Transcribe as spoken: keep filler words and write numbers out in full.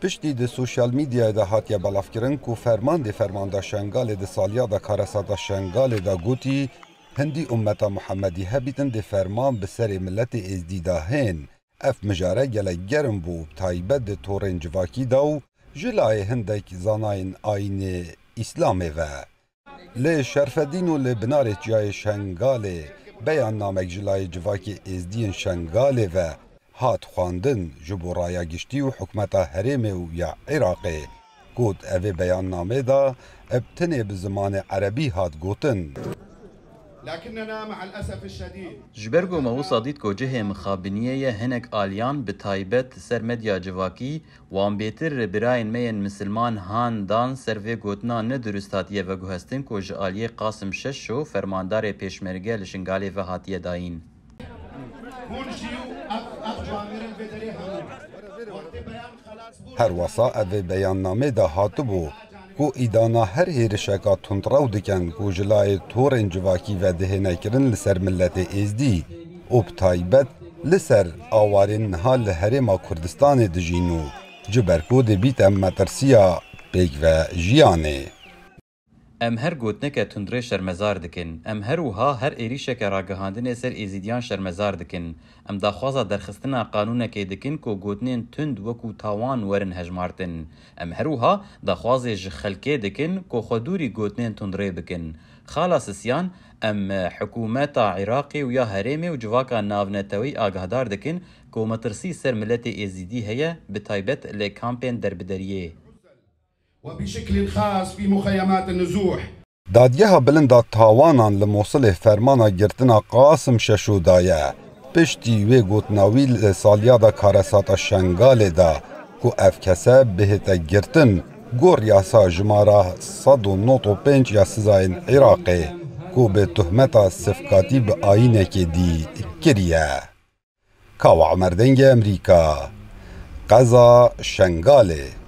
Piştî di sosyal medyayê de hatiye belavkirin ku fermandê fermanda Şengalê di saliyada karesata Şengalê de gotî, hindî ummeta Muhemedî hebîtin dê ferman bi serê miletê Êzdî de hên. Ev mijare gelek germ bû, bi taybet di torên civakî de û ji layê hindek zanayên ayînê Îslamê ve. Li Şerfedîn û li binarê çiyayê Şengalê beyannamek ji layê civakê Êzdiyên Şengalê ve hat xwendin, ji bo raya giştî û hikûmeta herêmê û ya Iraqê. Got, evê beyannamê de bi tenê bi zimanê erebî hat gotin. لكننا مع الأسف الشديد Ji ber ku me wisa dît ku cihê mixabiniyê ye, hinek aliyan, bi taybet ser medya civakî, wan bêtir birayên me yên misilman han dan ser vê gotina nedurist hatiye veguhestin ku ji aliyê Qasim Şeşo, fermandarê pêşmerge li Şingalê ve hatiye dayîn. هون جيو أخ أخ جوامير البدري همون وقت بيان خلاص بور Her wisa ev ê beyannamê de hatibû ku îdana her hêrişeka tundrew dikin ku ji layê torên civakî ve dihêne kirin li ser miletê Êzdî û bi taybet li ser awarên niha li Herêma Kurdistanê dijîn û ji ber ku dê bîte metirsiya pêkvejiyanê. Em her gotineke tundrê şermezar dikin. Em her wiha her êrîşeke ragihandinê ser Êzîdiyan şermezar dikin. Em daxwaza derxistina qanûnekê dikin ku gotinên tund wekû tawan werin hejmartin. Em her wiha daxwazê ji xelkê dikin ku xwe dûrî gotinên tundrê bikin. Xala sisiyan, em hikûmeta Iraqê û ya herêmê û civaka navneteweyî agahdar dikin ku metirsî ser miletê Êzîdî heye, bi taybet li kampên derbideriyê. وبشكل خاص في مخيمات النزوح. Dadgeha Bilind a Tawanan li Mosilê fermana girtina Qasim Şeşo daye. Piştî wê gotina wî li saliyada karesata Şengalê de ku ev kese bihête girtin, gor yasa jimara sed û nod û pênc ya sizayên Iraqê ku bi tuhmeta sifkatî bi ayînekê dî kiriye. Kawa Omer Dengê Emerîka, Qeza Şengalê.